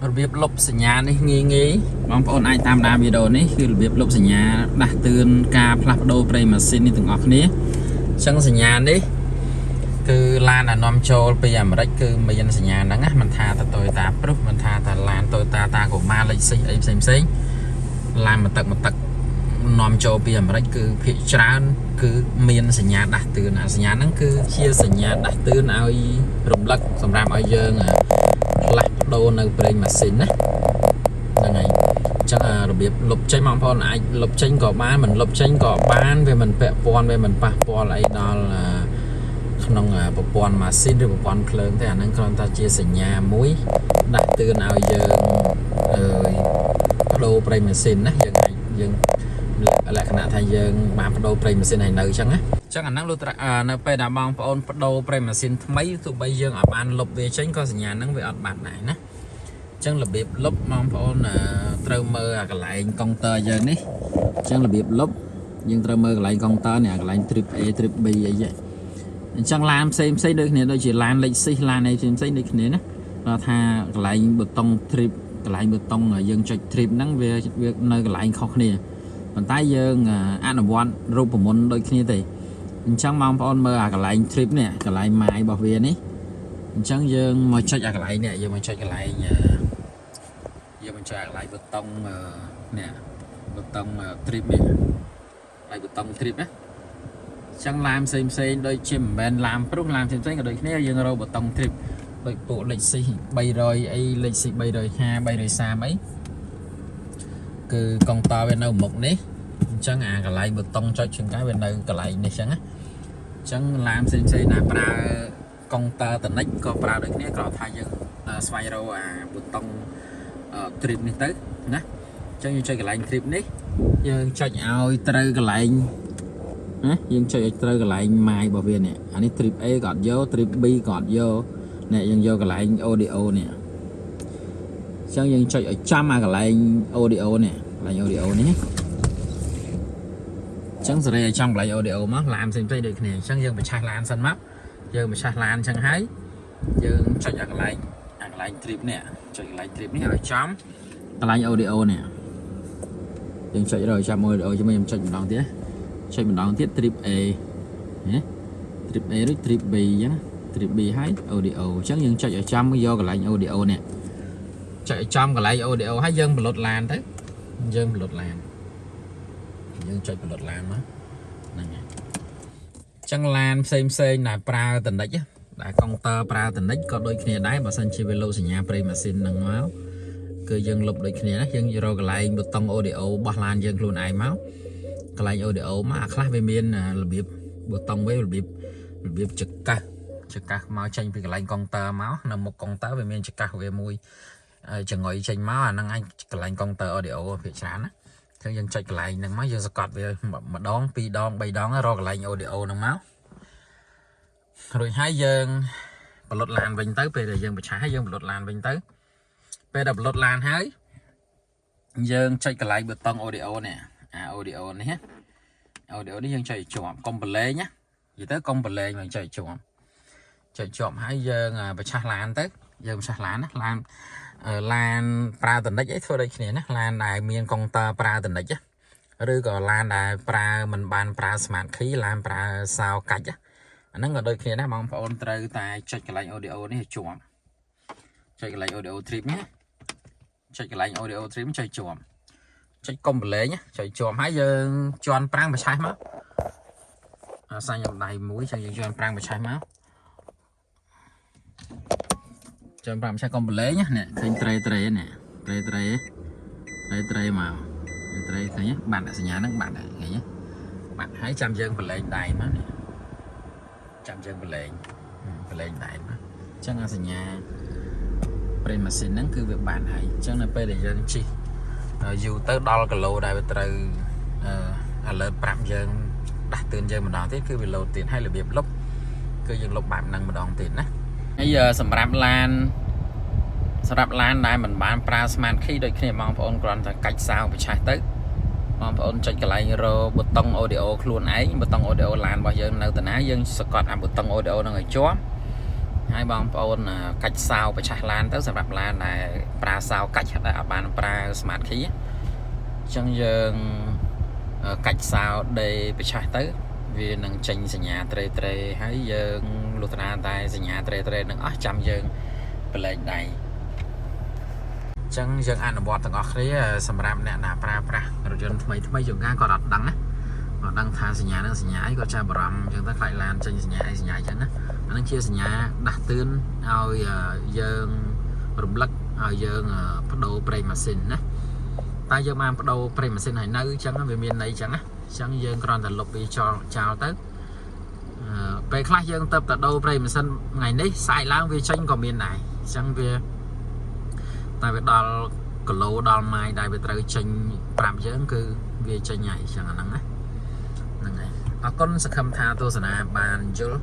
របៀបលុបសញ្ញានេះងាយងាយបងប្អូនអាចតាមដានវីដេអូនេះគឺរបៀបលុបសញ្ញាដាស់តឿនការផ្លាស់ប្ដូរប្រេងម៉ាស៊ីននេះទាំងអស់គ្នាអញ្ចឹងសញ្ញានេះគឺឡានដែលនាំចូលពីអាមេរិកគឺមានសញ្ញាហ្នឹងណាមិនថាតែ Toyota Prius មិនថាតែឡាន Toyota Tacoma Lexus អីផ្សេងផ្សេងៗឡានមកទឹកមកទឹកនាំចូលពីអាមេរិកគឺភាគច្រើនគឺមានសញ្ញាដាស់តឿនអាសញ្ញាហ្នឹងគឺជាសញ្ញាដាស់តឿនឲ្យរំលឹកសម្រាប់ឲ្យយើងផ្លាស់ប្ដូរនៅប្រេងម៉ាស៊ីនណាហ្នឹងហើយអញ្ចឹងអារបៀបលុបចេញបងប្អូនអាចលុបចេញក៏បានមិនលុបចេញក៏បានវាមិនពាក់ព័ន្ធវាមិនប៉ះពាល់អីដល់ក្នុងប្រព័ន្ធម៉ាស៊ីនឬប្រព័ន្ធភ្លើងទេអាហ្នឹងគ្រាន់តែជាសញ្ញាមួយដាស់តឿនឲ្យយើងអើយប្ដូរប្រេងម៉ាស៊ីនណាយើងអាចយើងលក្ខណៈថាយើងបានប្ដូរប្រេងម៉ាស៊ីនឲ្យនៅអញ្ចឹងណាអញ្ចឹងអាហ្នឹងលុះត្រានៅពេលដែលបងប្អូនប្ដូរប្រេងម៉ាស៊ីនថ្មីទោះបីយើងអាចបានលុបវាចេញក៏សញ្ញាហ្នឹងវាអត់បាត់ដែរណាអញ្ចឹងរបៀបលុបបងប្អូនត្រូវមើលអាកន្លែងកុងទ័រយើងនេះអញ្ចឹងរបៀបលុបយើងត្រូវមើលកន្លែងកុងទ័រនេះអាកន្លែង trip A trip B អីចឹងអញ្ចឹងឡានផ្សេងផ្សេងដូចគ្នាដូចជាឡាន Lexus ឡានអីផ្សេងផ្សេងដូចគ្នាណាដល់ថាកន្លែងប៊ូតុង trip កន្លែងប៊ូតុងយើងចុច trip ហ្នឹងវាវានៅកន្លែងខុសគ្នាប៉ុន្តែយើងអនុវត្តរូបមន្តដូចគ្នាទេអញ្ចឹងបងប្អូនមើលអាកន្លែង trip នេះកន្លែងម៉ាយរបស់វានេះអញ្ចឹងយើងមកចុចអាកន្លែងនេះយើងមកចុចកន្លែងយើងមកចុចអាកន្លែងប៊ូតុងនេះប៊ូតុង trip នេះកន្លែងប៊ូតុង trip ណាអញ្ចឹងឡានផ្សេងផ្សេងដូចជាមិនមែនឡាន Prius ឡានផ្សេងផ្សេងក៏ដូចគ្នាយើងរកប៊ូតុង trip ដូចពួក Lexus 300អី Lexus 350 330អីគឺកុងត័រវានៅមុខនេះអញ្ចឹងអាកន្លែងប៊ូតុងចុចជាងកាយវានៅកន្លែងនេះអញ្ចឹងណាអញ្ចឹងឡានផ្សេងផ្សេងណាប្រើកុងទ័រតនិចក៏ប្រើដូចគ្នាគ្រាន់ថាយើងស្វែងរកអាប៊ូតុង trip នេះទៅណាអញ្ចឹងយើងចុចកន្លែង trip នេះយើងចុចឲ្យត្រូវកន្លែងណាយើងចុចឲ្យត្រូវកន្លែងម៉ាយរបស់វានេះអានេះ trip A ក៏អត់យក trip B ក៏អត់យកនេះយើងយកកន្លែង audio នេះអញ្ចឹងយើងចុចឲ្យចំអាកន្លែង audio នេះកន្លែង audio នេះណាអញ្ចឹងសេរីឲ្យចំកន្លែង audio មកឡានផ្សេងៗដូចគ្នាអញ្ចឹងយើងបញ្ឆេះឡានសិនមកយើងបញ្ឆេះឡានអញ្ចឹងហើយយើងចុចអាកន្លែងអាកន្លែង trip នេះចុចកន្លែង trip នេះឲ្យចំកន្លែង audio នេះយើងចុចរកចាំ audio ជាមួយខ្ញុំចុចម្ដងទៀតចុចម្ដងទៀត trip A ណា trip A ឬ trip B អញ្ចឹង trip B ហើយ audio អញ្ចឹងយើងចុចឲ្យចំយកកន្លែង audio នេះចុចឲ្យចំកន្លែង audio ហើយយើងបលុតឡានទៅយើងបលុតឡានយើងចុចបលុតឡានមកហ្នឹងហើយអញ្ចឹងឡានផ្សេងផ្សេងដែលប្រើតនិចដែលកុងទ័រប្រើតនិចក៏ដូចគ្នាដែរបើសិនជាវាលោសញ្ញាប្រេងម៉ាស៊ីនហ្នឹងមកគឺយើងលុបដូចគ្នាណាយើងរកកន្លែងប៊ូតុង audio របស់ឡានយើងខ្លួនឯងមកកន្លែង audio មកអាខ្លះវាមានរបៀបប៊ូតុងវារបៀបរបៀបចកាសចកាសមកចេញពីកន្លែងកុងទ័រមកនៅមុខកុងទ័រវាមានចកាសវាមួយចង្អុយចេញមកអាហ្នឹងឯងកន្លែងកុងទ័រ audio ភាគច្រើនណាអញ្ចឹងយើងចុចកន្លែងហ្នឹងមកយើងសកត់វាម្ដងពីរដងបីដងរកកន្លែង audio ហ្នឹងមករួចហើយយើងបលុតឡានវិញទៅពេលដែលយើងបច្ឆាហើយយើងបលុតឡានវិញទៅពេលដែលបលុតឡានហើយយើងចុចកន្លែងប៊ូតុង audio នេះអា audio នេះ audio នេះយើងចុចឲ្យជាប់កុំប្រឡែងណានិយាយទៅកុំប្រឡែងមកចុចឲ្យជាប់ចុចជាប់ហើយយើងបច្ឆាស់ឡានទៅយើងបច្ឆាស់ឡានណាឡានឡានប្រើតនិចអីធ្វើដូចគ្នាណាឡានដែលមានកុងទ័រប្រើតនិចឬក៏ឡានដែលប្រើមិនបានប្រើ smart key ឡានប្រើសោកាច់អាហ្នឹងក៏ដូចគ្នាដែរបងប្អូនត្រូវតែចុចកន្លែង audio នេះឲ្យជាប់ចុចកន្លែង audio trip នេះចុចកន្លែង audio trip ចុចជាប់ចុចកុំប្រឡែងចុចជាប់ហើយយើងជន់ប្រាំងបច្ឆេះមកអាសាញ់ខ្ញុំដៃមួយចឹងយើងជន់ប្រាំងបច្ឆេះមកជន់ប្រាំងបច្ឆេះកុំប្រឡែងនេះឃើញត្រេត្រេនេះត្រេត្រេត្រេត្រេមកត្រេឃើញបាត់សញ្ញាហ្នឹងបាត់ឃើញបាត់ហើយចាំយើងប្រឡែងដៃមកនេះចាំយើងប្រឡែងប្រឡែងដៃមកអញ្ចឹងអាសញ្ញាប្រេងម៉ាស៊ីនហ្នឹងគឺវាបានហើយអញ្ចឹងនៅពេលដែលយើងជិះយូរទៅដល់គីឡូដែលវាត្រូវអឺ alert ប្រាប់យើងដាស់តឿនយើងម្ដងទៀតគឺវាលោតទៀតហើយរបៀបលុបគឺយើងលុបបែបហ្នឹងម្ដងទៀតណាហើយសម្រាប់ឡានសម្រាប់ឡានដែលមិនបានប្រើ smart key ដូចគ្នាបងប្អូនគ្រាន់តែកាច់សោបច្ឆេះទៅបងប្អូនចុចកន្លែងរប៊ូតុង audio ខ្លួនឯងប៊ូតុង audio ឡានរបស់យើងនៅតាណាយើងសកត់អាប៊ូតុង audio ហ្នឹងឲ្យជាប់ ហើយបងប្អូនកាច់សោប្រឆាស់ឡានទៅសម្រាប់ឡានដែលប្រើសោកាច់ដែលអត់បានប្រើ smart key អញ្ចឹងយើងកាច់សោដេប្រឆាស់ទៅវានឹងចេញសញ្ញាត្រេត្រេហើយយើងលុះត្រាតែសញ្ញាត្រេត្រេនឹងអស់ចាំយើងប្រឡែងដៃអញ្ចឹងយើងអនុវត្តទាំងអស់គ្នាសម្រាប់អ្នកណាប្រើប្រាស់រថយន្តថ្មីថ្មីជួនកាលគាត់អត់ដឹងណាអត់ដឹងថាសញ្ញានឹងសញ្ញាអីគាត់ចាប់បារម្ភអញ្ចឹងទៅខ្លាចឡានចេញសញ្ញាអីសញ្ញាអញ្ចឹងណាអានឹងជាសញ្ញាដាស់តឿនឲ្យយើងរំលឹកឲ្យយើងបដូរប្រេងម៉ាស៊ីនណាតែយើងបានបដូរប្រេងម៉ាស៊ីនហើយនៅអញ្ចឹងវាមានន័យអញ្ចឹងណាអញ្ចឹងយើងគ្រាន់តែលុបវាចោលចោលទៅពេលខ្លះយើងទៅតែដូរប្រេងម៉ាស៊ីនថ្ងៃនេះស្អែកឡើងវាចេញក៏មានដែរអញ្ចឹងវាតែវាដល់គីឡូដល់ម៉ាយដែលវាត្រូវចេញប្រាប់យើងគឺវាចេញហើយអញ្ចឹងអាហ្នឹងណាហ្នឹងហើយអរគុណសង្ឃឹមថាទស្សនាបានយល់។